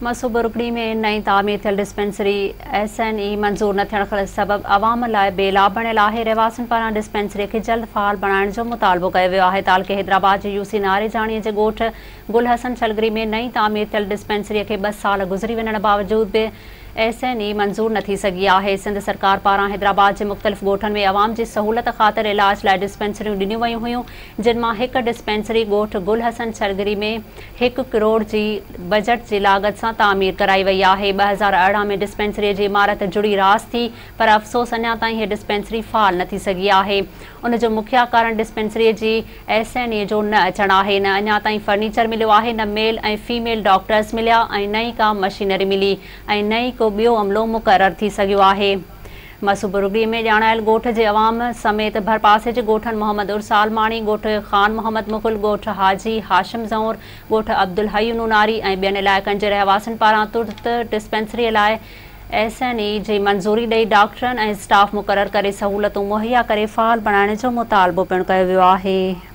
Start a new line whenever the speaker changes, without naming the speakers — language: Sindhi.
مسو برگڙي ۾ نئين تعمير ٿيل ڊسپينسري ايس اين اي منظور نه ٿيڻ سبب عوام لاء بي لاڀ بڻيل آهي، رهواسين پاران ڊسپينسري کي جلد فعال بڻائڻ جو مطالبو ڪيو ويو آهي. تعلقي حيدرآباد جي يو سي ناريجاڻي جي ڳوٺ گل حسن ڇلگري ۾ نئين تعمير ٿيل ڊسپينسري کي ٻه سال گذري وڃڻ باوجود به ايس اين اي منظور نه ٿي سگهي آهي. سنڌ سرڪار پاران حيدرآباد جي مختلف ڳوٺن ۾ عوام جي سهولت خاطر علاج لاء ڊسپينسريون ڏنيون ويون هيون، جن مان هڪ ڊسپينسري ڳوٺ گل حسن ڇلگري ۾ هڪ ڪروڙ جي بجيٽ جي لاڳت سان تعمير ڪرائي وئي آهي. 2018 ۾ ڊسپينسري جي عمارت جڙي راس ٿي پر افسوس اڃا تائين هي ڊسپينسري فعال نه ٿي سگهي آهي. ان جو مکيه ڪارڻ ڊسپينسري جي ايس اين اي جو نه اچڻ آهي. نه اڃا تائين فرنيچر مليو آهي، نه ميل ۽ فيميل ڊاڪٽرز مليا ۽ نه ئي ڪا مشينري ملي ۽ نه ئي ڪو ٻيو عملو مقرر ٿي سگهيو آهي. مسوبرگڙي ۾ ڄاڻايل ڳوٺ جي عوام سميت ڀرپاسي جي ڳوٺن محمد عرس عالماڻي، ڳوٺ خان محمد مغل، ڳوٺ حاجي هاشم زئور، ڳوٺ عبدالحئي نوناري ۽ ٻين علائقن جي رهواسين پاران ترت ڊسپينسري لاء ايس اين اي جي منظوري ڏئي ڊاڪٽرن ۽ اسٽاف مقرر ڪري سهولتون مهيا ڪري فعال بڻائڻ جو مطالبو پڻ ڪيو ويو آهي.